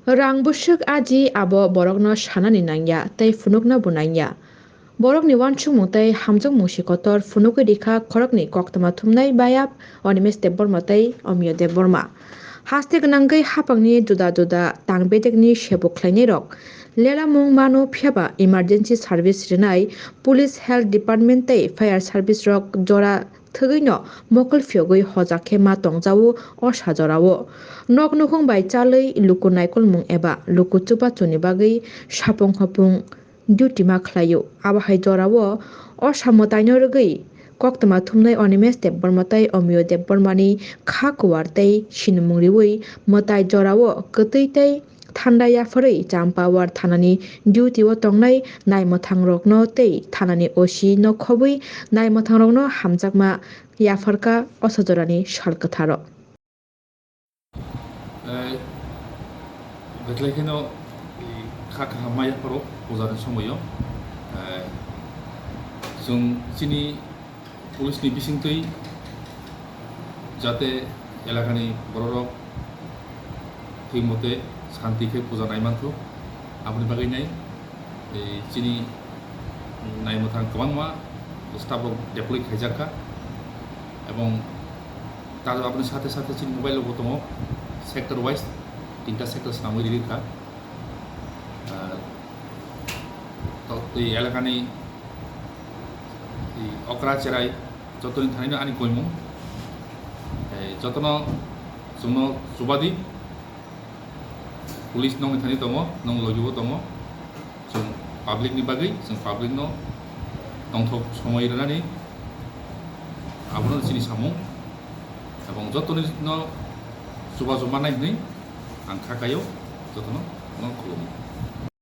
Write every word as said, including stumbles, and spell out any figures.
Rang bwswk aji abo borokno sanani nangya tei phunukna bo nangya. Borokni uansukmung tei hamjakmung si kotor phunugwi rikha khoroknwi koktwma thumnai bayap Animesh Debbarma tei Omiyo Debbarma. Haste gwnangwi hapangni juda juda tang bedekni sebo khlainairok lelamung mano phiyaba emergency service rinai police, health department tei fire service rok jora thwgwino mokol phiyogwi hojak khe ma tongjago o sa jorao. Nok nukhung bai chalwi luku naikolmung eba luku chubachuni bagwi sapung hopung duty ma khlaio. Abo hai jorao o sa mwtaino rwgwi koktwma thumnai Animesh Debbarma tei Omiyo Debbarmani kha kuwar tei sinimung riwi mwtai jorao kwtwi tei thanda yapharwi Champawar thanani duty o tongnai naimwthangrokno tei thanani O C no khobwi naimwthangrokno hamjakma yapharkha o sa jorani sal kwtharo. Eh, Bethlai kheno, eh, kha kaham ma yapharo puja ni somoyo. Eh, chwng chini police ni bisingtwi jate elakani bororok thik mote shanti khe puja nai manthok, aboni bagwi nai, eh, chini naimwthang kwbangma staff rok deploy khaijak kha, ebong ta-, aboni sathe sathe chini mobile rok bo tongo, sector wise tinta sector swnamwi riri kha. Ah, to-, tei elakani, tei okra cherai jotoni thanino ani koimung. Eh, jotono chwngno chubadi, police nongni thani tongo, nong logibo tongo. Chwng public ni bagwi, chwng public no tongthok somoi rwnani, abono chini samung. Ebong jotoni no chubachu mannai hwnwi ang kha kaio, jotono no khulumo.